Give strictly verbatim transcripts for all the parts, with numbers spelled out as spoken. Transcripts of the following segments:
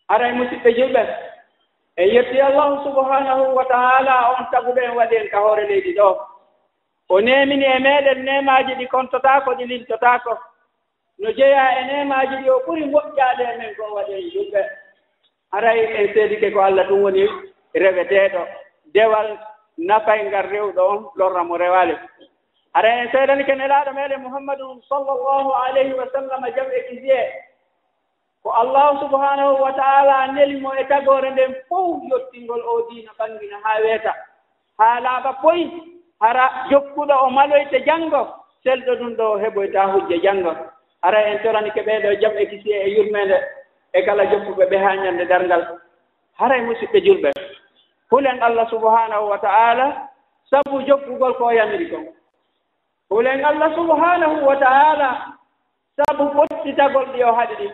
Haray, musidɓe julɓe, en yetti Allahu subhanahu wa ta'ala, on taguɗo en, waɗi en ka hoore leydi ɗo. O neemini e meɗen neemaaji ɗi kontotaako, ɗi liltotaako. No jeyaa e neemaaji ɗi o ɓuri moƴƴaade e men ko o waɗi en julɓe. Haray en seedike ko Allah tun woni reweteeɗo, dewal nafayngal rewɗo on, lorra mo rewaali. Haray en seedanike Nelaaɗo meɗen Muhammadun sallallahu alayhi wa sallam, jam e kisiyee. Ko Allahu subhanahu wa ta'ala neli mo e tagoore nden fow, yottingol o diina ɓangina haa weeta, haa laaɓa poy, hara jokkuɗo o maloyte janngo, selɗo ɗum ɗo o heɓoyta hujja janngo. Haray en toranike ɓee ɗo jam e kisiyee e yurmeende e kala jokkuɓe ɓe haa ñande darngal. Haray, musidɓe julɓe, hulen Allah subhanahu wa ta'ala sabu jokkugol ko o yamiri kon. Hulen Allah subhanahu wa ta'ala sabu ɓottitagol ɗi o haɗi ɗi.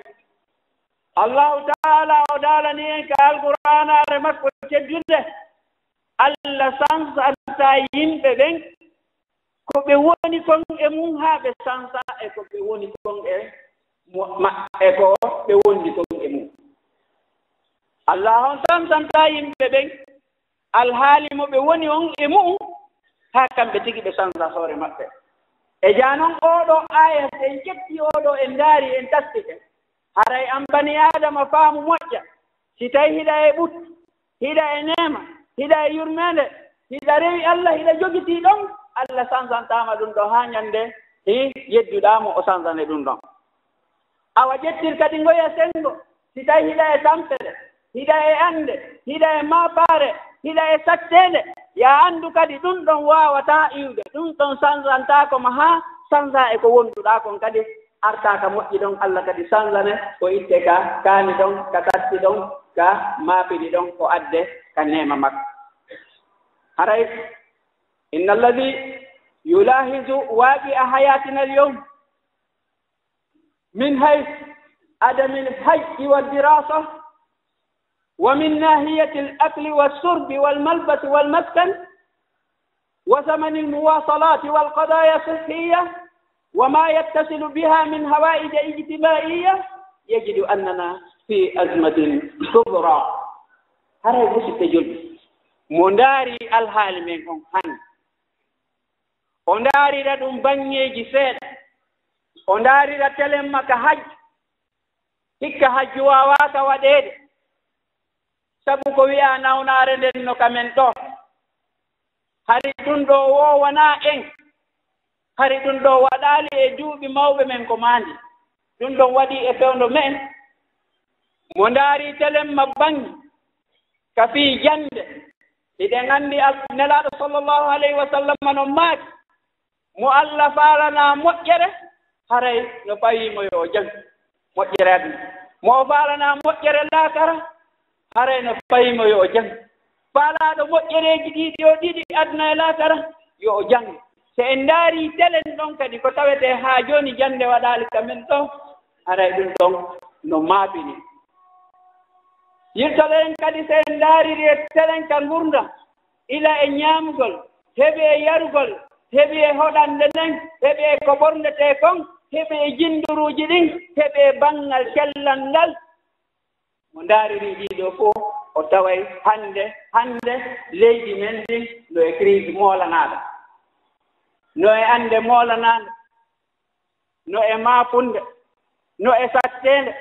Allahu ta'ala o daalani en ka alqur'aanaare makko teddunde, Allah sansanta yimɓe ɓen ko ɓe woni kon e mum haa ɓe sansa e ko ɓe woni kon e mu-, ma-, e ko ɓe wondi kon e mum. Allah on sansanta yimɓe ɓen alhaali mo ɓe woni on e mu'um, haa kamɓe tigi ɓe sansa hoore maɓɓe. E jaa non, oo ɗoo aaya, si en ƴetti oo ɗoo, en ndaari, en tastike, haray an bani Aadama faamu moƴƴa, si tawi hiɗa e ɓuttu, hiɗa e neema, hiɗa e yurmeende, hiɗa rewi Allah, hiɗa jogitii ɗon, Allah sansantaama ɗum ɗoo haa ñande hi yedduɗaa mo, o sansane ɗum ɗon. Awa ƴettir kadi ngoya senngo, si tawi hiɗa e tampere, hiɗa e annde, hiɗa e maapaare, hiɗa e satteende, ya anndu kadi ɗum ɗon waawataa iwde, ɗum ɗon sansantaako ma haa sansa e ko wonduɗaa kon kadi, artaa ka moƴƴi ɗon, Allah kadi sansane, o itte ka kaani ɗon, ka tatti ɗon, ka maapiɗi ɗon, o adde ka neema makko. Haray, inna alladhi yulahizu waqi'a hayatina al-yawm من حيث عدم الحج والدراسة، ومن ناحية الأكل والشرب والملبس والمسكن، وثمن المواصلات والقضايا الصحية، وما يتصل بها من حوائج اجتماعية، يجد أننا في أزمة كبرى. Haray, musidɓe julɓe, mo ndaari alhaali men on hannde, o ndaarira ɗum baŋŋeeji seeɗa, o ndaarira telemma ka hajju, hikka hajju waawaaka waɗeede, sabu ko wi'aa nawnaare nden no ka men ɗoo. Hari ɗum ɗoo woowanaa en, hari ɗum ɗoo waɗaali e duuɓi mawɓe men ko maandi, ɗum ɗon waɗii e fewndo men. Mo ndaari telemma baŋŋe ka fii jannde, hiɗen anndi Al-, Nelaaɗo sallallahu alayhi wa sallam no maaki, mo Allah faalanaa moƴƴere, haray no fayii mo yo o jaŋ moƴƴere aduna. Mo o faalanaa moƴƴere laakara, haray no fayii mo yo o jaŋ. Faalaaɗo moƴƴereeji ɗiɗi o ɗiɗi, aduna e laakara, yo o jaŋ. Si en ndaarii telen ɗon kadi, ko tawetee haa jooni jannde waɗaali ka men ɗoo, haray ɗum ɗon no maapini. Yiltoɗen kadi, si en ndaariri e telen ka ngurndan, ila e ñaamugol, heɓi e yarugol, heɓi e hoɗande nden, heɓi e ko ɓornetee kon, heɓi e jinnduruuji ɗin, heɓi e banngal cellal ngal. Mo ndaariri ɗii ɗoo fof, o taway hannde, hannde leydi men ndin no e crise moolanaaɗo, no e annde moolanaaɗo, no e maafunde, no e satteende,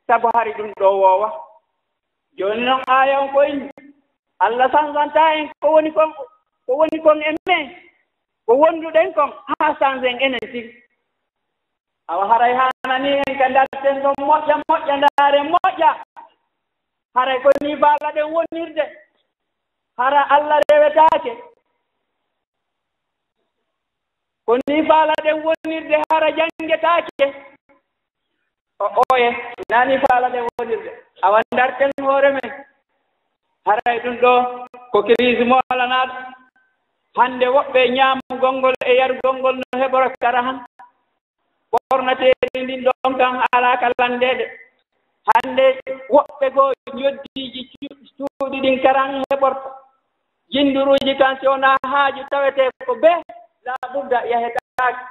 sabu hari ɗum ɗoo woowa. Jooni non, aaya on ko inni, Allah sansantaa en ko woni kon, ko woni kon e men, ko wonduɗen kon, haa sansen enen tigi. Awa haray haananii en ka ndarten ɗon moƴƴa moƴƴa, ndaaren moƴƴa. Haray ko nii faalaɗen wonirde, hara Allah rewetaake. Ko nii faalaɗen wonirde, hara janngetaake. O, oye, naa nii faalaɗen wonirde. Awa ndarten hoore men. Haray ɗum ɗoo ko crise moolanaaɗo. Hannde woɓɓe ñaamugol ngol e yarugol ngol no heɓora kara han. Ɓornateeri ndin ɗon kan alaa ka lanndeede. Hannde woɓɓe goo ñoddiiji cu-, cuuɗi ɗin karan heɓorta. Jinnduruuji kan, si wonaa haaju, tawetee ko bee laaɓuɗa yahetaake.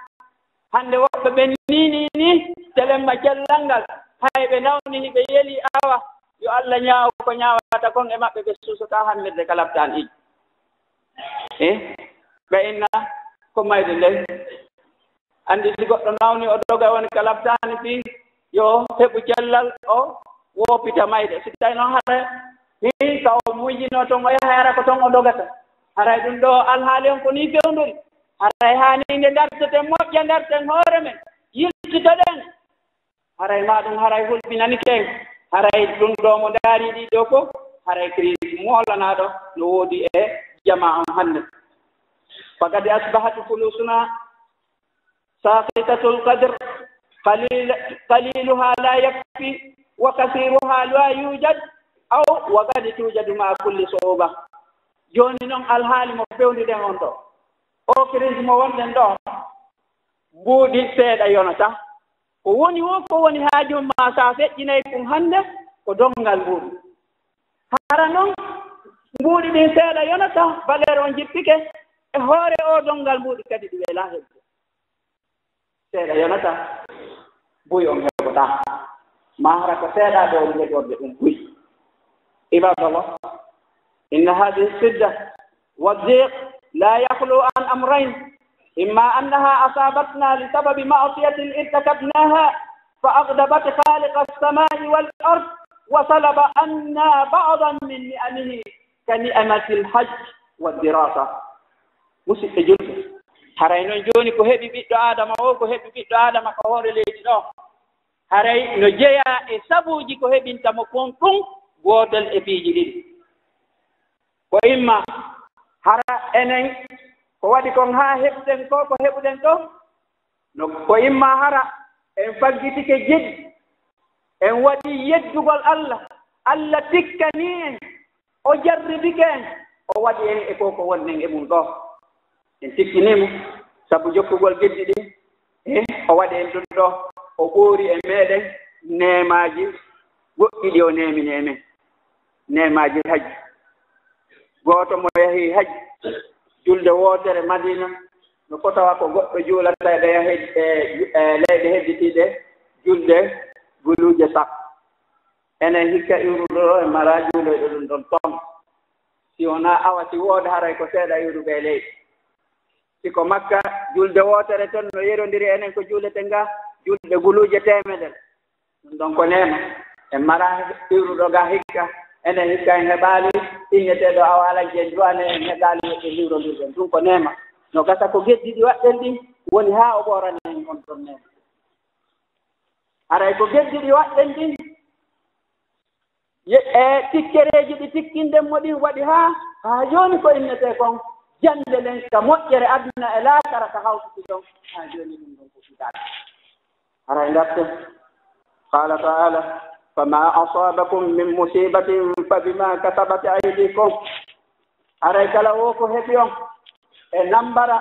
Hannde woɓɓe ɓen nii, nii, nii, telemma cellal ngal, hay ɓe nawni, hiɓe yeli, awa, Yo Allah ñaaw ko ñaawata kon e maɓɓe, ɓe suusataa hammirde ka labtaani. E ɓe inna ko mayde nden. Anndi si goɗɗo nawni o doga woni ka labtaani fii yo heɓu cellal o woopita mayde. Si tawi noon hara hii ka o muyjinoo ton o yaha hara ko ton o dogata. Haray ɗum ɗoo alhaali on ko nii fewndori. Haray haani nde darteten moƴƴa darten hoore men. Yiltitoɗen. Haray maa ɗum haray hulɓinani ken. Haray ɗum ɗoo mo ndaari ɗii ɗoo fof, haray crise moolanaaɗo no woodi e jamaa on hannde. Fakad asbahat fulusuna saqitatul qadr, qalil-, qaliluha la yakfi, wa kasiruha la yujad, aw wa qad tujadu ma kulli su'uba. Jooni noon alhaali mo fewndiden on ɗoo. O crise mo wonɗen ɗoo, mbuuɗi seeɗa yonata. Ko woni woo, ko woni haaju ma, so a feƴƴinay ɗum hannde, ko donngal mbuuɗi. Hara noon, mbuuɗi ɗin seeɗa yonata, valeur on jippike, e hoore o donngal mbuuɗi kadi ɗi welaa heɓde. Seeɗa yonata, buy on heɓotaa. Ma hara ko seeɗa ɗo on heɓorde ɗum buy. Ibadallah, inna hadhihi shidda wa dhiq la yakhlu an amrayn, imma annaha asabatna li sababi ma'siyatin irtakabnaha fa aghdabat khaliqa as-sama'i wal ard wa salaba anna ba'dan min ni'amihi ka ni'matil hajj wa dirasa. Musidɓe julɓe, haray noon jooni ko heɓi ɓiɗɗo Aadama o, ko heɓi ɓiɗɗo Aadama ka hoore leydi ɗo, haray no jeyaa e sabuuji ko heɓinta mo kon ɗum gootel e piiji ɗiɗi. Ko imma hara enen ko waɗi kon haa heɓden ko, ko heɓuɗen ɗo, no ko imma hara en faggitike jeddi, en waɗi yeddugol Allah, Allah tikkanii en, o jarribike en, o waɗi en e ko ko wonɗen e mum ɗo. En tikkinii mo sabu jokkugol geddi ɗin, e o waɗi en ɗum ɗo, o ɓoori e meɗen neemaaji goɗɗi ɗi o neemini e men. Neemaaji hajji. Gooto mo yahi hajji, julde wootere Madina, no fotawa ko goɗɗo juulata e ɗe he-, e, e leyɗe hedditiiɗe julde guluuje sappo. Enen hikka iwruɗo ɗo en maraa juuloyɗo ɗum ɗon ton. Si wonaa awa si wooda haray ko seeɗa iwruɓe e leydi. Si ko Makka, julde wootere ton no yerondiri enen ko juuleten ga julɗe guluuje teemedere. Ɗum ɗon ko neema. En maraa iwruɗo ga hikka. Enen hikka en heɓaali inneteeɗo awa alajji en duwane en heɓaali woɓɓe iwrondirɗen. Ɗum ko neema. No gasa ko geddi ɗi waɗɗen ɗin woni haa o ɓoorani en on ɗon neema. Haray ko geddi ɗi waɗɗen ɗin, ye-, e tikkereeji ɗi tikkinɗen mo ɗin waɗi haa, haa jooni ko innetee kon jannde nden ka moƴƴere aduna e laakara ka hawtiti ɗon, haa jooni ɗum ɗon ko fitaaka. Haray ngarten. Qala ta'ala, fama asabakum min musibatin fabima kasabat aydikum. Haray kala wo ko heɓi on e nambara,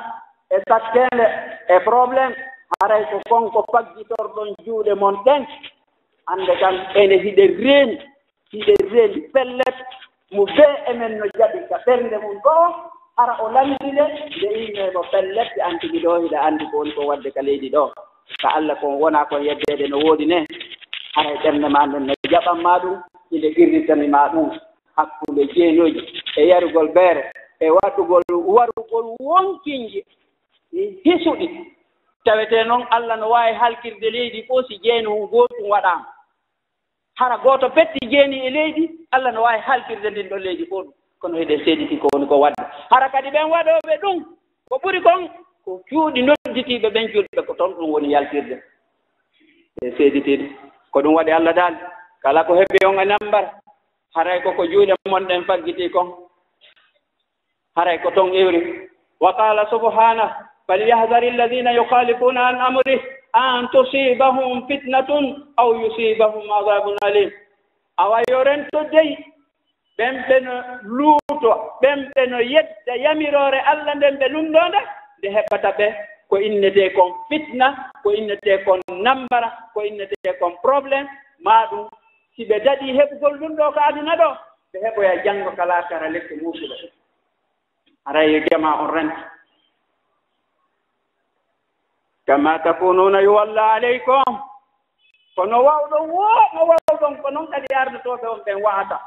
e sakkeende, e problème, haray ko kon ko faggitorɗon juuɗe mon ɗen. Hannde kan ene hiɗen reeni, hiɗen reeni pellet, mo bee e men no jaɓi ka ɓernde mum ɗo, hara o lanndine nde inne mo pellet, si anndi mi ɗo hiɗa anndi ko woni ko waɗde ka leydi ɗo. Ka Alla kon wona kon yeddeede no woodi ne, haray ɓernde ma nden no jaɓan ma ɗum, inde qirritani ma ɗum. Hakkunde jeenooji e yarugol beere e waɗugol warugol wonkinji hisuɗi. Tawetee noon Alla no waawi halkirde leydi fof si jeeni hun gootum waɗaama. Hara gooto petti jeeni e leydi, Alla no waawi halkirde ndin ɗon leydi fof. Kono hiɗen seediti ko woni ko waɗde. Hara kadi ɓen waɗooɓe ɗum, ko ɓuri kon, ko cuuɗi nodditiiɓe ɓen julɓe, ko toon ɗum woni yaltirde. E seeditiiɗo, ko ɗum waɗi Alla daali, kala ko heɓi on e nambar, haray ko ko juuɗe mon ɗen faggitii kon. Haray ko ton iwri. Wa qala subhanahu, falyahdhari alladhina yukhalifuna an amrih an tusibahum fitnatun aw yusibahum adhabun alim. Awa yo rento dey ɓen ɓe no luuto, ɓen ɓe no yedda yamiroore Alla nden ɓe lunndoo nde, nde heɓata ɓe ko innetee kon fitna, ko innetee kon nambara, ko innetee kon problème, maa ɗum si ɓe daɗii heɓugol ɗum ɗoo ka aduna ɗoo, ɓe heɓoya janngo ka laakara lekki muusuɗo. Haray yo jamaa on rento. Kama takununa yuwalla alaykum. Ko no wawɗon woo, no wawɗon, ko noon kadi ardotooɓe on ɓen wa'ata.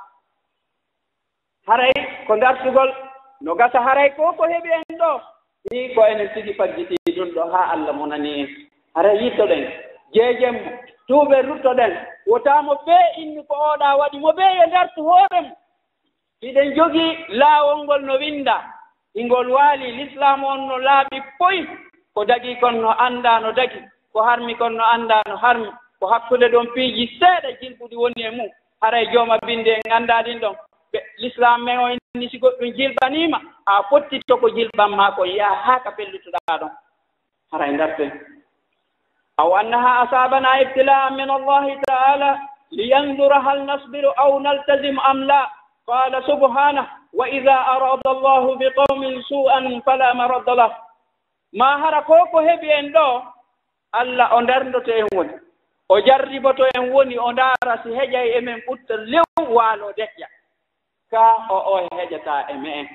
Haray ko dartugol, no gasa haray ko ko heɓi en ɗoo, fii ko enen tigi faggitii ɗum ɗoo haa Alla monani en. Haray yittoɗen, jeejen mo, tuuben ruttoɗen, wota mo bee inni ko oɗaa waɗi, mo bee yo dartu hoore mum. Hiɗen jogii laawol ngol no winndaa, hingol waali, Lislaam on no laaɓi poy, ko dagii kon no anndaa no dagii, ko harmi kon no anndaa no harmi, ko hakkunde ɗon piiji seeɗa jilɓuɗi woni e mum. Haray jooma binndi en anndaa ɗin ɗon. Ɓe, Lislaam men o inni si goɗɗum jilɓanii ma, a fottito ko jilɓan maa kon, yaha haa ka pellutuɗaa ɗon. Haray ndarten. أو أنها أصابنا ابتلاء من الله تعالى لينظر هل نصبر أو نلتزم أم لا. قال سبحانه: وإذا أراد الله بقوم سوءا فلا مرد له. Maa hara ko ko heɓi en ɗoo, Alla o ndarndoto en woni, o jarriboto en woni, o ndaara si heƴay e men ɓutta lew waaloo deƴƴa. Kaa o, o heƴataa e me'en.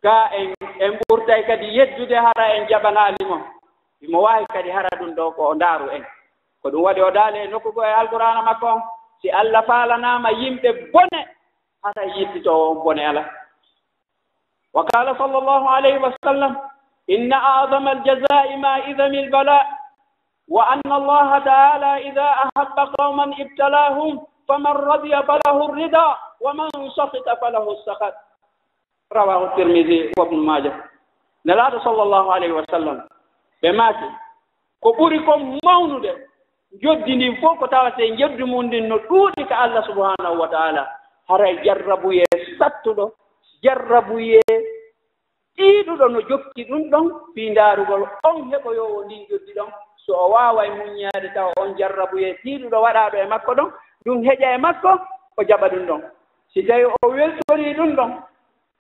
Kaa en, en ɓurtay kadi yeddude hara en jaɓanaali mo. Himo waawi kadi hara ɗum ɗoo ko o ndaaru en. Ko ɗum waɗi o daali e nokku goo e Alqur'aana makko on, si Alla faalanaama yimɓe bone, hara yittitoowo on bone alaa. وقال صلى الله عليه وسلم: إن أعظم الجزاء ما عظم البلاء، وأن الله تعالى إذا أحب قوما ابتلاهم، فمن رضي فله الرضا، ومن سخط فله السخط. رواه الترمذي وابن ماجه. Nelaaɗo sallallahu alayhi wa sallam, ɓe maaki, ko ɓuri kon mawnude njoddi ndin fow, ko tawatee njoddi mum ndin no ɗuuɗi ka Alla subhanahu wa ta'ala. Haray jarrabuyee sattuɗo, jarrabuyee tiiɗuɗo no jokki ɗum ɗon, fii ndaarugol on heɓoyoowo ndin njoddi ɗon. So o waaway muññaade tawa on jarrabuyee tiiɗuɗo waɗaaɗo e makko ɗon, ɗum heƴa e makko, o jaɓa ɗum ɗon. Si tawii o weltorii ɗum ɗon,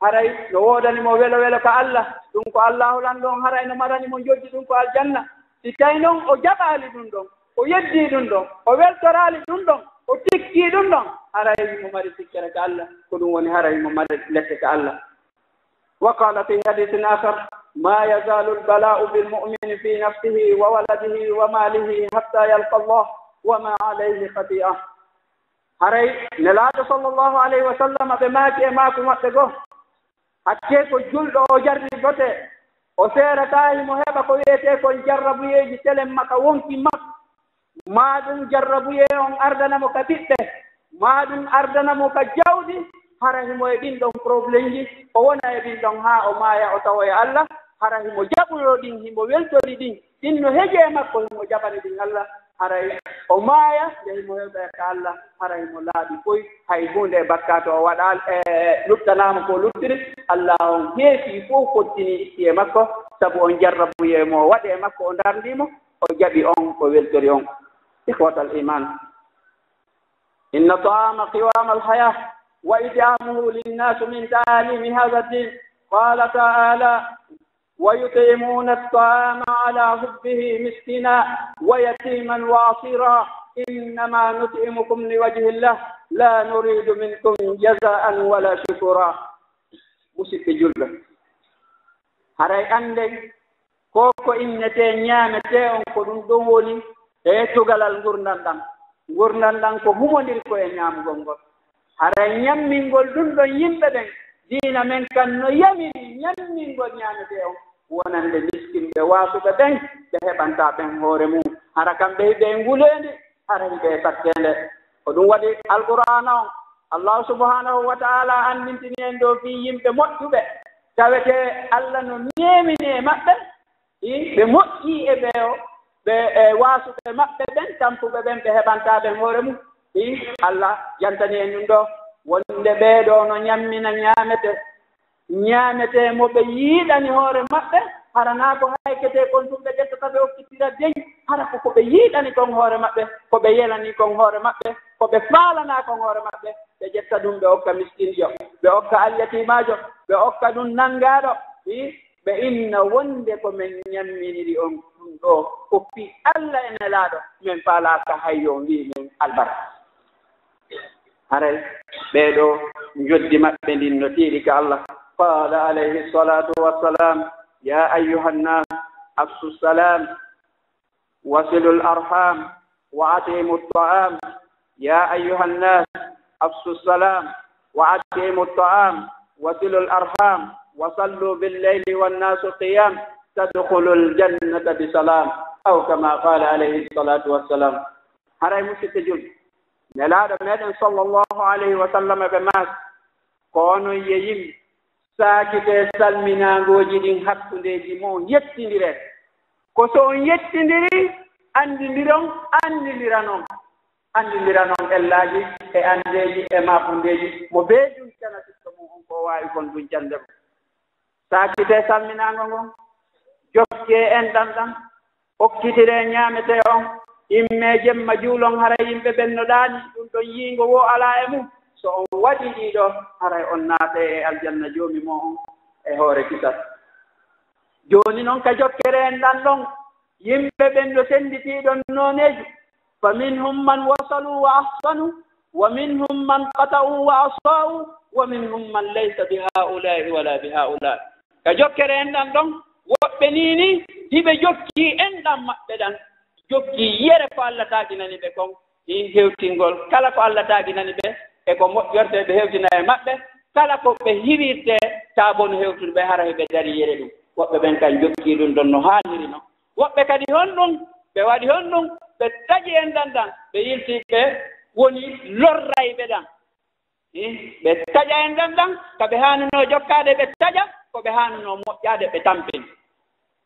haray no woodani mo welo welo ka Alla, ɗum ko Allaahu lanɗo on, haray no marani mo njoddi, ɗum ko aljanna. Si tawii non o jaɓaali ɗum ɗon, o yeddii ɗum ɗon, o weltoraali ɗum ɗon, o tikkii ɗum ɗon, haray himo mari sikkere ka Alla, ko ɗum woni haray himo mari lette ka Alla. وقال في حديث آخر: ما يزال البلاء بالمؤمن في نفسه وولده وماله حتى يلقى الله وما عليه خطيئة. Haray Nelaaɗo sallallahu alayhi wa sallam ɓe maaki e maaku maɓɓe goo, hakkee ko julɗo o jarribote, o seerataa himo heɓa ko wi'etee kon jarrabuyeeji telen maka wonki makko, maa ɗum jarrabuyee on ardana mo ka ɓiɓɓe, maa ɗum ardana mo ka jawdi, hara himo e ɗin ɗon problème ji, o wona e ɗin ɗon haa o maaya, o tawoya Alla, hara himo jaɓuɗo ɗin, himo weltori ɗin, ɗin no heƴi e makko, himo jaɓani ɗin Alla, haray o maaya, nde himo heɓa ka Alla, hara himo laaɓi foy, hay huunde e bakkaatu o waɗaali, e luttanaama ko luttiri, Alla on heefi fow fottini itti e makko, sabu on jarrabuyee mo o waɗi e makko, o ndarndii mo, o jaɓi on, o weltori on. إخوة الإيمان، إن الطعام قوام الحياة وإطعامه للناس من تعاليم هذا الدين. قال تعالى: ويطعمون الطعام على حبه مسكينا ويتيما وأسيرا إنما نطعمكم لوجه الله لا نريد منكم جزاء ولا شكورا. Musidɓe julɓe, haray annden ko ko innetee ñaametee on, ko ɗum ɗon woni e tugalal ngurndan ɗan. Ngurndan ɗan ko humondiri ko e ñaamugol ngol. Haray ñammingol ɗum ɗon yimɓe ɓen, diina men kan no yamiri ñammingol ñaametee on, wonande miskinɓe waasuɓe ɓen, ɓe heɓanta ɓen hoore mum. Hara kamɓe hiɓe e nguleendi, hara hiɓe e sakkeende. Ko ɗum waɗi Alqur'aana on, Allahu subhanahu wa ta'ala anndintini en ɗoo fii yimɓe moƴƴuɓe, tawetee Alla no neemini e maɓɓe, i, ɓe moƴƴii e ɓe o, ɓe, e waasuɓe maɓɓe ɓen, tampuɓe ɓen, ɓe heɓanta ɓen hoore mum. I, Alla jantani en ɗum ɗoo, wonde ɓee ɗoo no ñammina ñaamete, ñaametee mo ɓe yiɗani hoore maɓɓe, hara naa ko hayketee kon tun ɓe ƴettata ɓe okkitira deñ, hara ko ko ɓe yiɗani kon hoore maɓɓe, ko ɓe yelani kon hoore maɓɓe, ko ɓe faalanaa kon hoore maɓɓe, ɓe ƴetta ɗum ɓe okka miskinjo, ɓe okka alyatiimaajo, ɓe okka ɗum nanngaaɗo, i, ɓe inna wonde ko men ñamminiri on ɗum ɗoo ko fii Alla e Nelaaɗo, men faalaaka hay yo wii men albarka. Haray ɓee ɗoo njoddi maɓɓe ndin no tiiɗi ka Alla. Qaala alayhi salaatu wassalam: يا أيها الناس أفشوا السلام وصلوا الأرحام وأطعموا الطعام. يا أيها الناس أفشوا السلام وأطعموا الطعام وصلوا الأرحام وصلوا بالليل والناس قيام تدخلوا الجنة بسلام، أو كما قال عليه الصلاة والسلام. Haray musidɓe julɓe, Nelaaɗo meɗen sallallahu alayhi wa sallam ɓe maaki, ko onon yo yimɓe, saakitee salminaangooji ɗin hakkundeeji mon, yettindiree. Ko so on yettindiri, anndindiron, anndindiranon. Anndindiranon ellaaji e anndeeji e maafundeeji mo bee ɗum canatiɗɗo mum on ko o waawi kon ɗum cande mo. Saakitee salminaango ngon, jokkee enɗan ɗan, okkitiree ñaametee on, immee jemma juulon, haray yimɓe ɓen no ɗaani, ɗum ɗon yiingo woo alaa e mum. So on waɗii ɗii ɗoo, haray on naatay e aljanna Joomi mon on e hoore kisal. Jooni non ka jokkere enɗan ɗon, yimɓe ɓen no sennditii ɗon nooneeji. فمنهم من وصلوا وأحسنوا، ومنهم من قطعوا وأساءوا، ومنهم من ليس بهؤلاء ولا بهؤلاء. Ka jokkere enɗan ɗon, woɓɓe nii nii, hiɓe jokki enɗan maɓɓe ɗan, jokki yere ko Alla taaginani ɓe kon, hii hewtingol kala ko Alla taaginani ɓe, e ko moƴƴortee ɓe hewtina e maɓɓe, kala ko ɓe hiwirtee taa bonu hewtude ɓe, hara hiɓe darii yere ɗum. Woɓɓe ɓen kan jokki ɗum ɗon no haaniri non. Woɓɓe kadi honɗum? Ɓe waɗi honɗum? Ɓe taƴi enɗan ɗan, ɓe yilti ɓe woni lorrayɓe ɗan. Ih, ɓe taƴa enɗan ɗan, ka ɓe haanunoo jokkaade ɓe taƴa, ko ɓe haanunoo moƴƴaade ɓe tampin.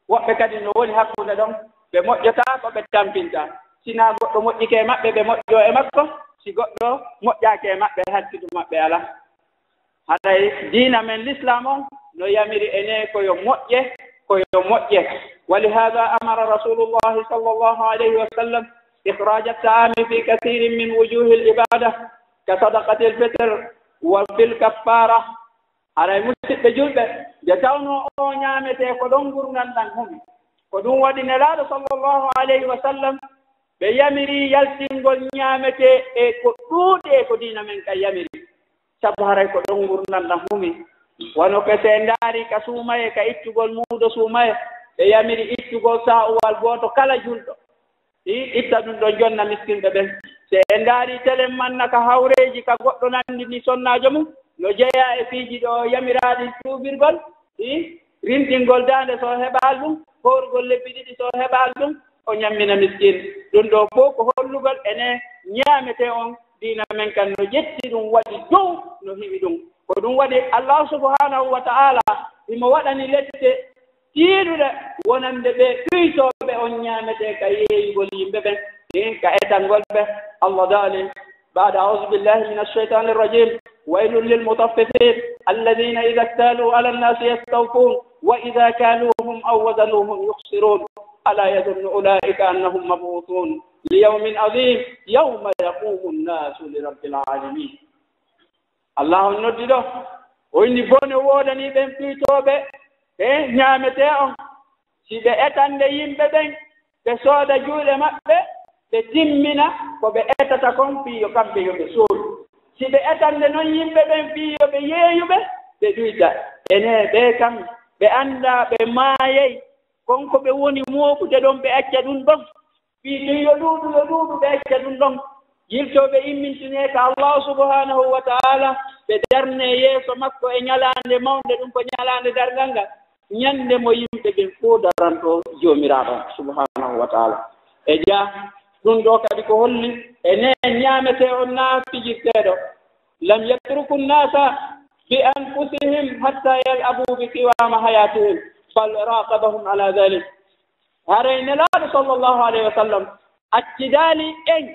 Woɓɓe kadi no woni hakkunde ɗon, ɓe moƴƴotaako, ɓe tampintaa. Si naa goɗɗo moƴƴike e maɓɓe, ɓe moƴƴoo e makko, si goɗɗo moƴƴaaki e maɓɓe, hakkitu maɓɓe alaa. Haray diina men Lislaam on no yamiri enen ko yo moƴƴe, ko yo moƴƴe. ولهذا أمر رسول الله صلى الله عليه وسلم إخراج الطعام في كثير من وجوه العبادة كصدقة الفطر وفي الكفارة. Haray musidɓe julɓe, nde tawnoo oo ñaametee ko ɗon ngurndan ɗan humi, ko ɗum waɗi Nelaaɗo sallallahu alayhi wa sallam ɓe yamiri yaltingol ñaametee e ko ɗuuɗi e ko diina men kan yamiri. Sabu haray ko ɗon ngurndan ɗan humi. Wano ko si en ndaari ka suumaye, ka ittugol muudo suumaye, ɓe yamiri ittugol saa'uwal gooto kala julɗo. Ii, itta ɗum ɗon jonna miskinɓe ɓen. Si en ndaari telen manna ka hawreeji ka goɗɗo nanndi ni sonnaajo mum, no jeyaa e piiji ɗo yamiraaɗi tuubirgol, ii, rinɗingol daande so heɓaali ɗum, hoorugol lebbi ɗiɗi so heɓaali ɗum, o ñammina miskin. Ɗum ɗoo fow ko hollugol enen ñaametee on, diina men kan no ƴetti ɗum waɗi dow, no hiwi ɗum. Ko ɗum waɗi Allah subhanahu wa ta'ala himo waɗani lette tiiɗuɗe wonande ɓe ɗuytooɓe on ñaametee ka yeeyugol yimɓe ɓen, ɗin ka etangol ɓe. Allah daali, بعد أعوذ بالله من الشيطان الرجيم، ويل للمطففين الذين إذا اكتالوا على الناس يستوفون وإذا كالوهم أو وزنوهم يخسرون، ألا يظن أولئك أنهم مبعوثون ليوم عظيم يوم يقوم الناس لرب العالمين. Allah on noddi ɗo, o inni bone woodanii ɓen ɗuytooɓe e ñaametee on. Si ɓe etande yimɓe ɓen, ɓe sooda juuɗe maɓɓe, ɓe timmina ko ɓe etata kon fii yo kamɓe yo ɓe soodu. Si ɓe etande non yimɓe ɓen fii yo ɓe yeeyuɓe, ɓe ɗuyta. Enee, ɓee kan, ɓe anndaa ɓe maayay kon ko ɓe woni mooɓude ɗon, ɓe acca ɗum ɗon? Fii ɗum yo ɗuuɗu, yo ɗuuɗu, ɓe acca ɗum ɗon. Yiltoo ɓe immintinee ka Allaahu subhaanahu wa ta'aala, ɓe darnee yeeso makko e ñalaande mawnde, ɗum ko ñalaande darngal ngal, ñande mo yimɓe ɓen fow darantoo Joomiraaɗo subhaanahu wa ta'aala. E jaa, ɗum ɗoo kadi ko holli e neen ñaametee on naa fijirteeɗo. لم يتركوا الناس بأنفسهم حتى يلعبوا بقوام حياتهم، بل راقبهم على ذلك. Haray Nelaaɗo sallallahu alayhi wa sallam accidaali en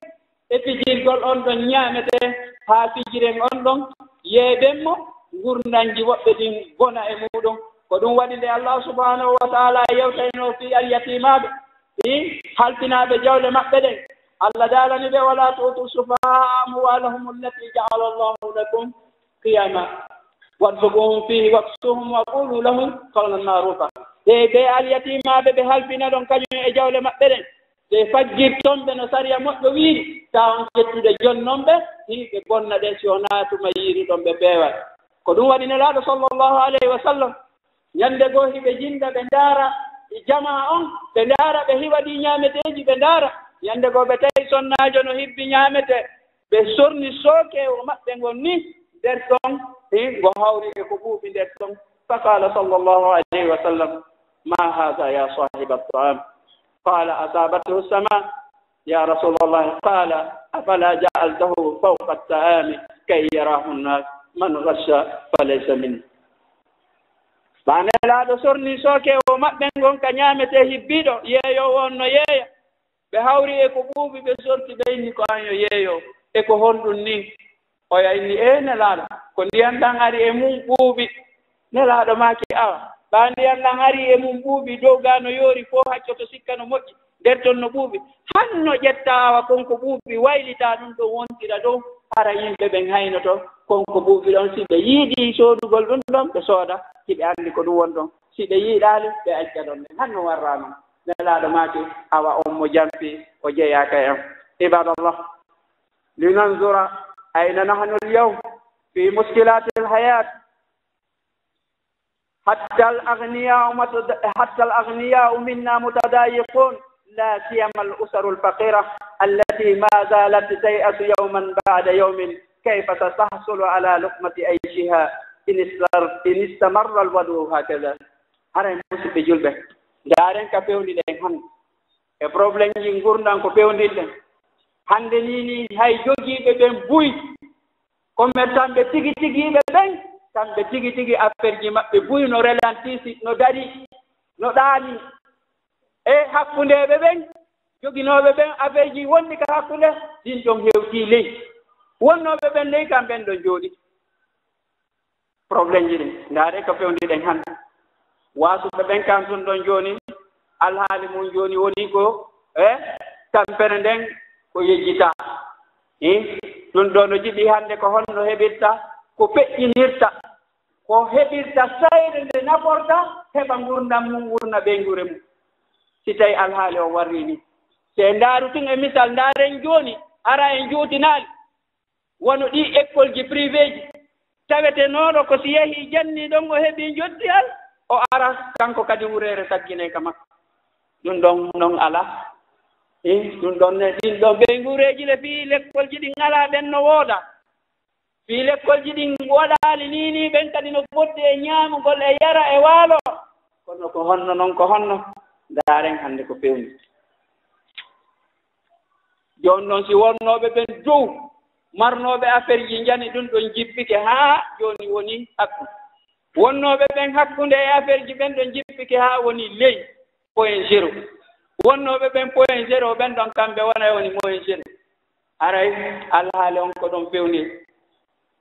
e fijirgol on ɗon ñaametee, haa fijiren on ɗon yeeɓen mo, ngurndanji woɓɓe ɗin bona e muuɗum. Ko ɗum waɗi nde Allah subhaanahu wa ta'aala yewtaynoo fii alyatiimaaɓe, fii halfinaaɓe jawle maɓɓe ɗen, Allah daalani ɓe, ولا تؤتوا السفهاء أموالكم التي جعل الله لكم قياما وارزقوهم فيه واكسوهم وقولوا لهم قولا معروفا. Ɓe, ɓe alyatiimaaɓe ɓe halfina ɗon kañum e jawle maɓɓe ɗen, ɓe fajjirton ɓe no sariya moƴƴo wiiri, taa on ƴettude jonnon ɓe, fii ɓe bonna ɗe, si wonaa tuma yiiruɗon ɓe peewal. Ko ɗum waɗi Nelaaɗo sallallahu alayhi wa sallam, ñande goo hiɓe jinda, ɓe ndaara e jamaa on, ɓe ndaara, ɓe hiwa ɗii ñaameteeji, ɓe ndaara. Ñande goo ɓe tawi sonnaajo no hibbi ñaamete, ɓe sorni sookeewo maɓɓe ngon ni nder ton, hi, ngo hawri e ko ɓuuɓi nder ton. Faqala sallallahu alayhi wa sallam, ma hadha ya sahiba at-ta'am? Qala, asabathu as-sama. Ya Rasulallah, qala, afala ja'altahu fawqa at-ta'ami kay yarahu an-nas, man ghasha falaysa minni. Ɓa Nelaaɗo sorni sookeewo maɓɓe ngon ka ñaametee hibbiiɗo, yeeyoowo on no yeeya. Ɓe hawri e ko ɓuuɓi, ɓe sorti, ɓe inni ko an yo yeeyoowo. E ko honɗun ni? Oya inni, ee Nelaaɗo, ko ndiyan ɗan ari e mun ɓuuɓi. Nelaaɗo maaki, awa, ɓa ndiyan ɗan ari e mun ɓuuɓi, dow ga no yoori, foo haccoto sikka no moƴƴi, nder ton no ɓuuɓi. Hanno ƴetta awa kon ko ɓuuɓi, waylita ɗun ɗon wontira dow, hara yimɓe ɓen haynoto kon ko ɓuuɓi ɗon. Si ɓe yiɗi soodugol ɗun ɗon, ɓe sooda, si ɓe anndi ko ɗun woni ɗon. Si ɓe yiɗaali, ɓe acca ɗon ɗen. Hanno warra non. Nelaaɗo maaki, awa on mo jampi, o jeyaaka e am. Ibadallah, linanzura ayna nahnu al-yawm fi mushkilatil hayat. حتى الأغنياء متد-، حتى الأغنياء منا متضايقون، لا سيما الأسر الفقيرة التي ما زالت تيأس يوما بعد يوم، كيف ستحصل على لقمة عيشها إن استمر، إن استمر الوضع هكذا؟ Haray, musidɓe julɓe, ndaaren ka fewndiɗen hannde. E problème ji ngurndan ko fewndirɗen. Hannde nii nii, hay jogiiɓe ɓen buy, commerçant ɓe tigi tigiiɓe ɓen, kamɓe tigi tigi affaire ji maɓɓe buy no ralentisi, no dari, no ɗaani. E hakkundeeɓe ɓen, joginooɓe ɓen affaire ji wonɗi ka hakkunde, ɗin ɗon hewtii ley. Wonnooɓe ɓen ley, kam ɓen ɗon jooɗi. Problème ji ɗin, ndaare ko fewndiɗen hannde. Waasuɓe ɓen kan tun ɗon jooni, alhaali mun jooni woni ko, e, tampere nden ko yejjita. E, ɗun ɗoo no jiɗi hannde ko honno heɓirta, ko feƴƴinirta, ko heɓirta sayre nde naforta, heɓa ngurndan mun, ngurna ɓeynguure mun. Si tawi alhaali on warri ni. Se ndaaru tun e misal, ndaaren jooni, hara en juutinaali. Wano ɗii école ji privé ji, tawetenooɗo ko si yahii jannii ɗon o heɓii njottiyal, o ara kanko kadi wureere sagginee ka makko. Ɗun ɗon non alaa. Eh, ɗun ɗon ne, ɗin ɗon ɓeynguureeji le fii lekkolji ɗin alaa, ɓen no wooda. Fii lekkolji ɗin waɗaali nii nii, ɓen kadi no fodde e ñaamugol e yara e waalo. Kono ko honno non, ko honno? Ndaaren hannde ko fewni. Jooni non, si wonnooɓe ɓen dow, marnooɓe affaire ji, njani ɗun ɗon jippike haa jooni woni hakkunde. Wonnooɓe ɓen hakkunde e affaire ji ɓen ɗon jippike haa woni ley, point zéro. Wonnooɓe ɓen point zéro ɓen ɗon, kamɓe wona e woni moins zéro. Haray alhaali on ko ɗon fewni.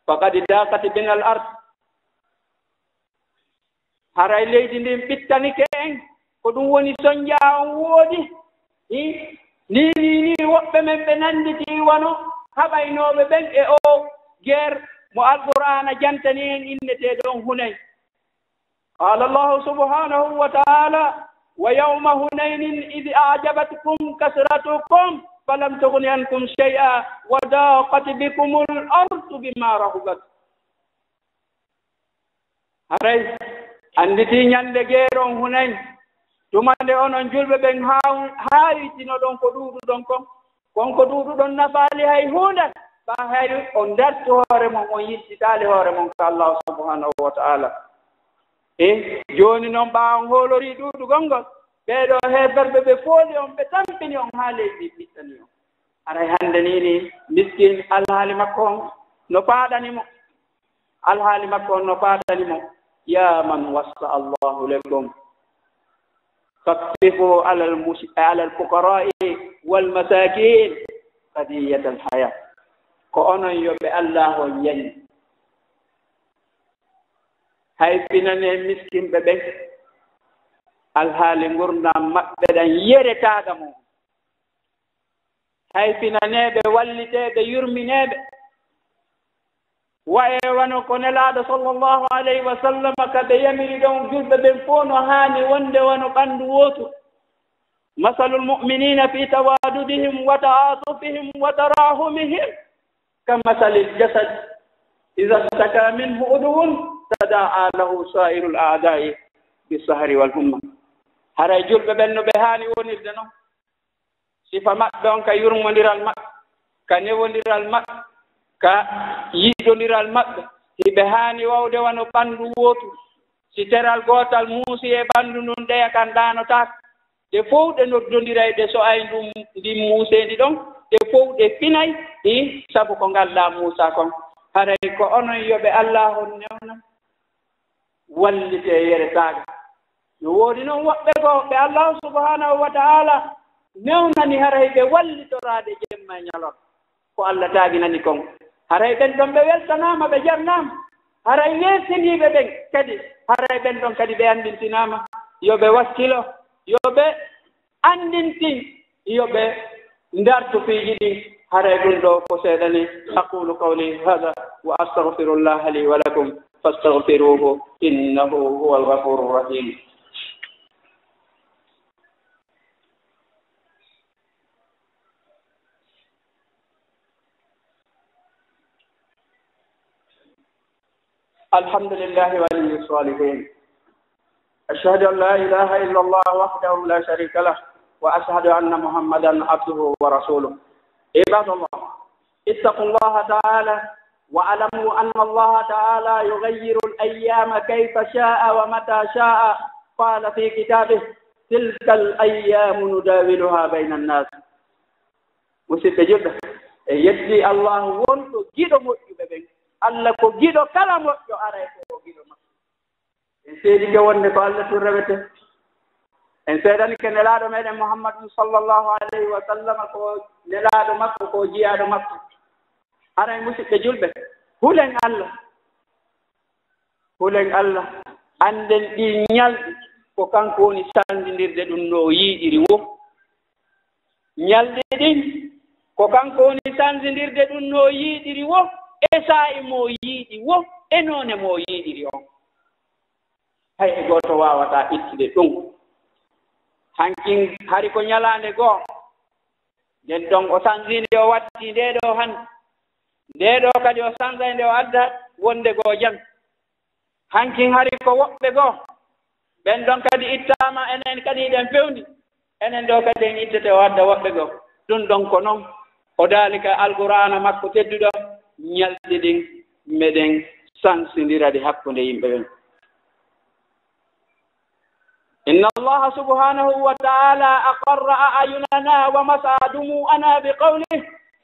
Faqad daqat bina al ard. Haray leydi ndin ɓittanike en, ko ɗun woni sonjaa on woodi. Hi, nii, nii, nii, woɓɓe men ɓe nannditi wano haɓaynooɓe ɓen e oo geer mo Alqur'aana jantani en, inneteeɗo on Hunayn. Qaala Allahu subhaanahu wa ta'aala, wa yawma Hunaynin idh a'jabatkum kasratukum falam tughni ankum shay'a wa daqat bikumul ardu bima rahubat. Haray, annditi ñannde geeron Hunayn, tuma nde onon julɓe ɓen haaw-, haawitinoɗon ko ɗuuɗuɗon kon, kon ko ɗuuɗuɗon nafaali hay huunde, ɓaa hay on dartu hoore mon, on yiltitaali hoore mon ka Allaahu subhaanahu wa ta'aala. E jooni non, ɓaa on hoolorii ɗuuɗugol ngol, ɓee ɗoo heeferɓe ɓe fooli on, ɓe tampini on haa leydi ɓittani on. Haray hannde nii nii, miskin, alhaali makko on no faaɗani mo. Alhaali makko on no faaɗani mo. Ya man wassa Allahu lakum, khaffifu alal mus-, alal fuqara'i wal masakin qadiyatal haya. Ko onon yo ɓe Allah on yani. Hay finane miskinɓe ɓen, alhaali ngurndan maɓɓe ɗan yeretaaɗa mo. Hay finaneeɓe, walliteeɓe, yurmineeɓe. Wa'e wano ko Nelaaɗo sallallahu alayhi wa sallam ka ɓe yamiri ɗon, julɓe ɓen fow no haani wonde wano ɓanndu wootu. Masalul mu'minina fi tawadudihim wa ta'atufihim wa tarahumihim ka masalil jasad iza shtaka minhu udwun tada'a lahu sa'irul a'da'i bis sahri wal humma. Haray julɓe ɓen no ɓe haani wonirde non. Sifa maɓɓe on ka yurmondiral maɓɓe, ka newondiral maɓɓe, ka yiɗondiral maɓɓe, hiɓe haani wawde wano ɓanndu wootu. Si teral gootal muusi e ɓanndu ndun, ɗeya kan ɗaanotaako. Ɗe fow ɗe noddondiray, ɗe so'ay ndun, ndin muuseendi ɗon, ɗe fow ɗe finay, i sabu ko ngal ɗaa Muusaa kon. Haray ko onon yo ɓe Allaahu on newna, wallitee yere taaga. No woodi non woɓɓe goo ɓe Allaahu subhaanahu wa ta'aala newnani haray ɓe wallitoraade jemma e ñalorma. Ko Alla taaginani kon. Haray ɓen ɗon ɓe weltanaama, ɓe jarnaama. Haray yeesiniiɓe ɓen kadi, haray ɓen ɗon kadi ɓe anndintinaama. Yo ɓe wakkilo, yo ɓe anndintin, yo ɓe ndartu piiji ɗin. Haray ɗum ɗoo ko seeɗa ni. أقول قولي هذا وأستغفر الله لي ولكم فاستغفروه إنه هو الغفور الرحيم. الحمد لله ولي الصالحين. أشهد أن لا إله إلا الله وحده لا شريك له، وأشهد أن محمدا عبده ورسوله. عباد الله، اتقوا الله تعالى، واعلموا أن الله تعالى يغير الأيام كيف شاء ومتى شاء. قال في كتابه: تلك الأيام نداولها بين الناس. Musidɓe julɓe, en yetti Allaahu wonɗo giɗo moƴƴuɓe ɓen. Alla ko giɗo kala moƴƴo, aray ko o giɗo makko. En seedike wonde ko Alla tun rewete. En seedanike Nelaaɗo meɗen Muhammadun sallallahu alayhi wa sallam ko Nelaaɗo makko, ko jiyaaɗo makko. Haray musidɓe julɓe, hulen Alla. Hulen Alla, annden ɗii ñalɗi ko kanko woni sanndindirde ɗum no o yiɗiri woo. Ñalɗi ɗin ko kanko woni sanndindirde ɗum no o yiɗiri woo, e saa'i mo o yiɗi woo, e noone mo o yiɗiri on. Hay e gooto waawataa ittude ɗum. Hankin hari ko ñalaande goo, nden ɗon o sanndii nde, o watti ndee ɗoo hannde. Ndee ɗoo kadi o sannday nde, o adda wonde goo jam. Hankin hari ko woɓɓe goo, ɓen ɗon kadi ittaama, enen kadi hiɗen fewndi. Enen ɗoo kadi en ittete, o adda woɓɓe goo. Ɗum ɗon ko non o daali ka Alqur'aana makko tedduɗo, ñalɗi ɗin meɗen sansindira ɗi hakkunde yimɓe ɓen. إن الله سبحانه وتعالى أقر أعيننا ومسح دموعنا بقوله: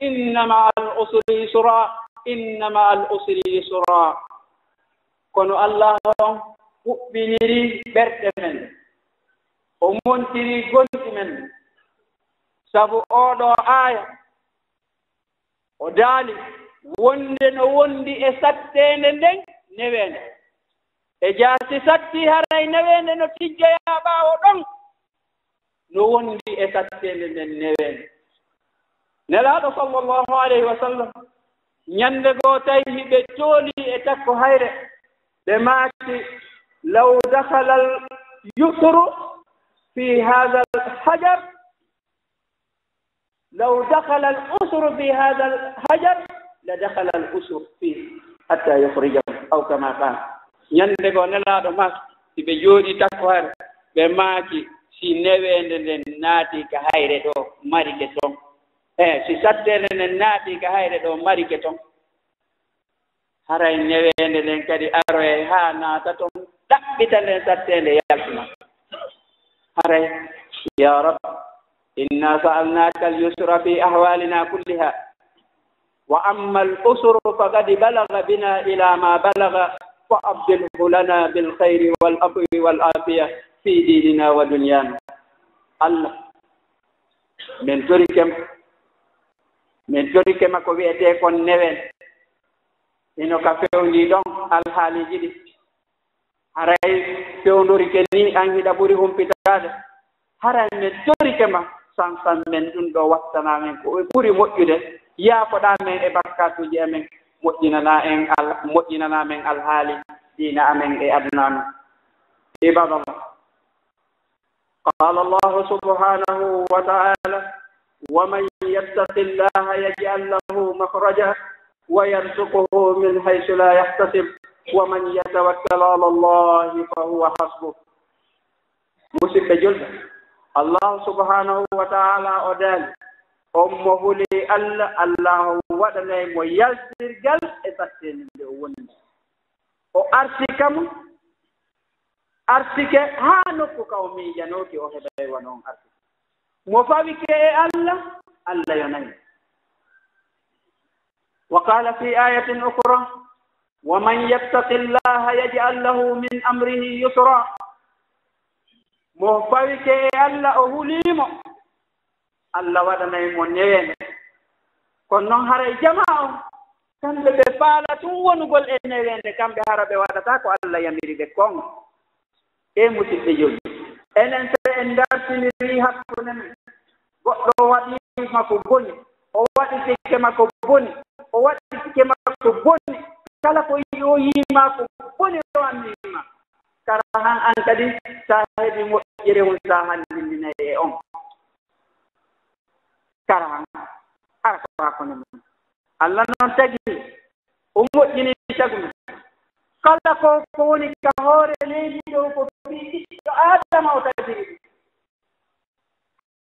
إن مع العسر يسرا، إن مع العسر يسرا. Kono Allah on huɓɓiniri ɓerɗe men, o montiri gonɗi men, sabu oo ɗoo aaya, o daali wonde no wondi e satteende nden neweende. E jaasi satti haray neweende no tijjoyaa ɓaawo ɗon, no wondi e satteende nden neweende. Nelaaɗo sallallahu alayhi wa sallam, ñande goo tawi hiɓe jooli e takko hayre, ɓe maaki: لو دخل العسر في هذا الحجر، لو دخل العسر في هذا الحجر لدخل العسر فيه حتى يخرجه، أو كما قال. Ñande goo Nelaaɗo maaki, si ɓe jooɗii takko hayre, ɓe maaki: si neweende nden naati ka hayre ɗoo, marike ton. E, si satteende nden naati ka hayre ɗoo, marike ton. Haray neweende nden kadi aroyay haa naata ton, ɗaɓɓita nden satteende, yaltina. Haray, يا رب، إنا سألناك اليسر في أحوالنا كلها، وأما العسر فقد بلغ بنا إلى ما بلغ، فأبدله لنا بالخير والعفو والعافية في ديننا ودنيانا. Allah, men torike ma, men torike ma ko wi'etee kon neweende. Hino ka fewndii ɗon alhaaliiji ɗi. Haray fewndorike nii an hiɗa ɓuri humpitaade. Haray men torike ma, sansan men ɗum ɗoo, wattanaa men ko ɓuri moƴƴude, yaafoɗaa men e bakkaatuuji amen, moƴƴinanaa en al-, moƴƴinanaa men alhaali diina amen e aduna amen. Ibadallah. قال الله سبحانه وتعالى: ومن يتق الله يجعل له مخرجا ويرزقه من حيث لا يحتسب ومن يتوكل على الله فهو حسبه. Musidɓe julɓe, Allahu subhanahu wa ta'ala o daali, on mo huli Allah, Allahu waɗanay mo yaltirgal e satteendi nde o woni. O arsika mo, arsike haa nokku ka o miijanooki o heɓay wano on arsike. Mo fawike e Allah, Allah yonay. Wa qala fi ayatin ukhra, wa man yattaqi llaha yaj'al lahu min amrihi yusra. Mo fawike e Allah, o hulii mo, Allah waɗanay mo neweende. Kono noon haray jamaa on, kamɓe ɓe faala tun wonugol e neweende, kamɓe hara ɓe waɗata ko Allah yamiri ɓe kon. E musidɓe julɓe, enen so en dartinirii hakkunde men, goɗɗo o waɗii ma ko boni, o waɗitike ma ko boni, o waɗitike ma ko boni, kala ko yi-, o yii ma ko boni o anndii ma, kara han an kadi sa heɓi moƴƴere on sa hanndindinay e on. Kara han ara ko hakkunde men. Allah noon tagi o moƴƴini tagu men. Kala ko, ko woni ka hoore leydi ɗo ko fii ɓiɗɗo Aadama o tagiri ɗum.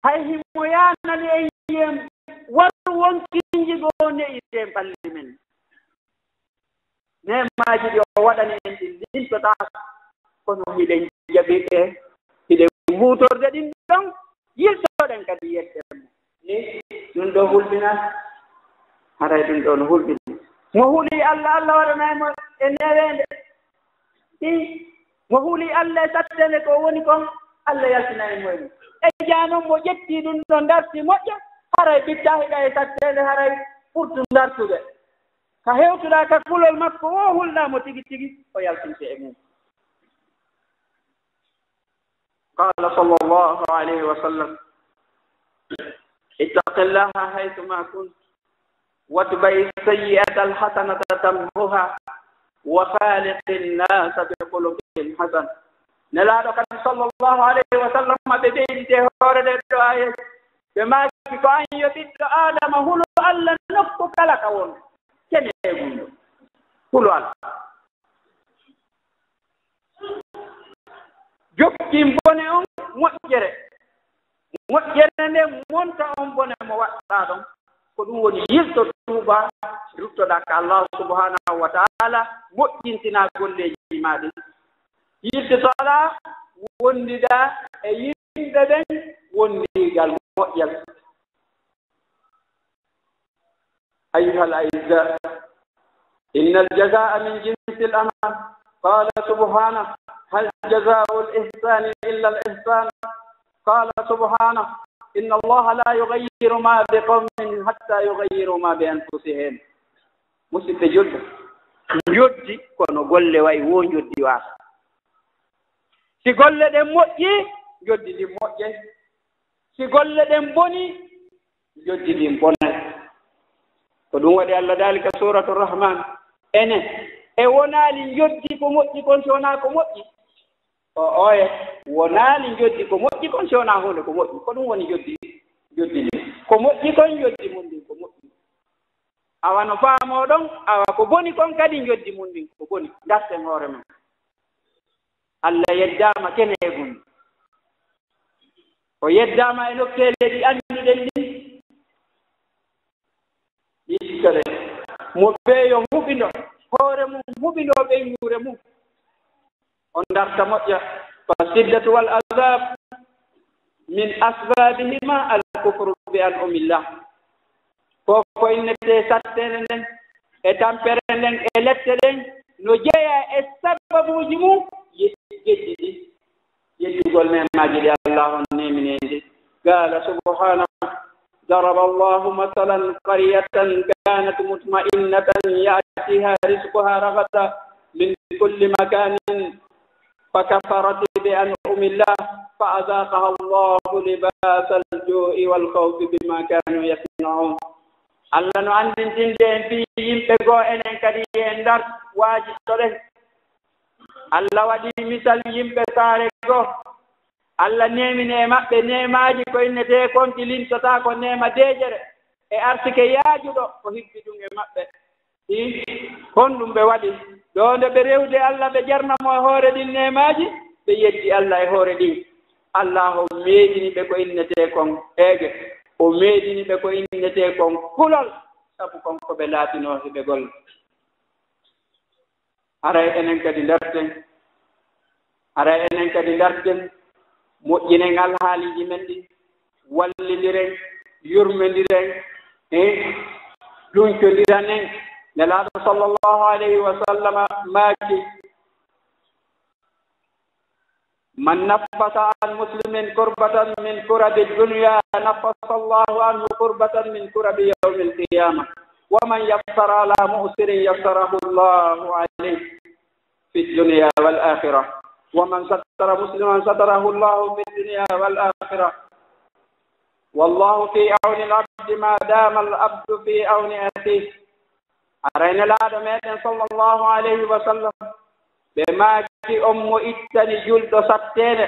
Hay himo yaanani en yen waru wonkinji goo ne'irde en ɓalli men. Neemaaji ɗi o waɗani en ɗin limtotaako, kono hiɗen jaɓi ɗe, hiɗen huutorde ɗin ɗon, yiltoɗen kadi yettere mo. Ni ɗum ɗo hulɓina, haray ɗum ɗo no hulɓina. Mo huli Allah, Allah waɗanay mo e neweende. I mo huli Allah e satteende ko woni kon, Allah yaltinay mo e mum. E jaa non mo ƴetti ɗum ɗo darti moƴƴo, haray ɓitta hiɗa e satteende, haray ɓurtu dartude. Ka hewtuɗaa ka kulol makko woo, hulɗaa mo tigi tigi, o yaltinte e mum. Qala sallallahu alayhi wa sallam, ittaqillaha haythuma kunt, watba'i sayyi'ata alhasanata tamhuha, wa khaliqin nasa bi khuluqin hasan. Nelaaɗo kadi sallallahu alayhi wa sallam ɓe ɓeyditi e hoore ɗee ɗoo aayeeje. Ɓe maaki ko an yo ɓiɗɗo Aadama, hulu Allah nokku kala ka won. Kene e gunɗo. Hulu Allah. Jokkin bone on moƴƴere. Moƴƴere nden monta on bone mo waɗɗaa ɗon. Ko ɗum woni yilto tuuba, ruttoɗaa ka Allah subhanahu wa ta'ala, moƴƴintinaa golleeji maa ɗin. Yilto alaa wondidaa e yimɓe ɓen wondigal moƴƴal. أيها الأعزاء، إن الجزاء من جنس العمل. قال سبحانه: هل جزاء الإحسان إلا الإحسان؟ قال سبحانه: إن الله لا يغير ما بقوم حتى يغيروا ما بأنفسهم. Musidɓe julɓe, njoddi kono golle wayi woo njoddi waasa. Si golle ɗen moƴƴi, njoddi ndin moƴƴay. Si golle ɗen boni, njoddi ndin bonay. Ko ɗum waɗi Allah daali ka Suuratu Rahman, ene, e wonaali njoddi ko moƴƴi kon si wonaa ko moƴƴi? O oye, wonaali njoddi ko moƴƴi kon si wonaa huunde ko moƴƴi. Ko ɗum woni njoddi, njoddi ndin. Ko moƴƴi kon, njoddi mun ndin ko moƴƴi. Awa no faamoo ɗon, awa ko boni kon kadi njoddi mun ndin ko boni. Ngarten hoore men. Allah yeddaama keneegun. O yeddaama e nokkeele ɗi annduɗen ɗin. Yittoɗen. Mo feeyo huɓindo, hoore mum huɓindo ɓeynguure mum. On darta moƴƴa. Fa siddatu wal azab min asbabihima al kufru bi an'umillah. Ko ko innetee satteende nden, e tampere nden, e lette ɗen, no jeyaa e sababuuji mum, ye-, geddi ɗi, yeddugol neemaaji ɗi Allah on neemini en ɗi. Qaala subhaanahu, ضرب الله مثلا قرية كانت مطمئنة يأتيها رزقها رغدا من كل مكان فكفرت بأنعم الله فأذاقها الله لباس الجوع والخوف بما كانوا يصنعون. Allah no anndintinde en fii yimɓe goo, enen kadi en ndar waaji to ɗen. Allah waɗi misal yimɓe saare goo. Allah neemini e maɓɓe neemaaji ko innetee kon ɗi lintotaako neema deejere e arsike yaajuɗo ko hibbi ɗum e maɓɓe. Ii, honɗum ɓe waɗi? Ɗoo nde ɓe rewde Allah, ɓe jarna mo e hoore ɗin neemaaji, ɓe yeddi Allah e hoore ɗin. Allaahu meeɗini ɓe ko innetee kon eege, o meeɗini ɓe ko innetee kon kulol, sabu kon ko ɓe laatinoo heɓegol. Haray enen kadi ndarten, haray enen kadi ndarten, moƴƴinen alhaaliiji men ɗi, wallindiren, yurmindiren, e duñcondiranen. Nelaaɗo sallallahu alayhi wa sallama maaki, من نفس عن مسلم كربة من كرب الدنيا نفس الله عنه كربة من كرب يوم القيامة ومن يسر على معسر يسره الله عليه في الدنيا والآخرة ومن ستر مسلما ستره الله في الدنيا والآخرة والله في عون العبد ما دام العبد في عون أخيه. Haray Nelaaɗo meɗen sallallahu alayhi wa sallam, ɓe maaki on mo ittani julɗo satteende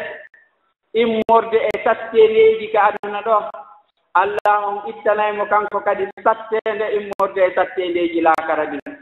immorde e satteendeeji ka aduna ɗo, Allah on ittanay mo kanko kadi satteende immorde e satteendeeji laakara ɗin.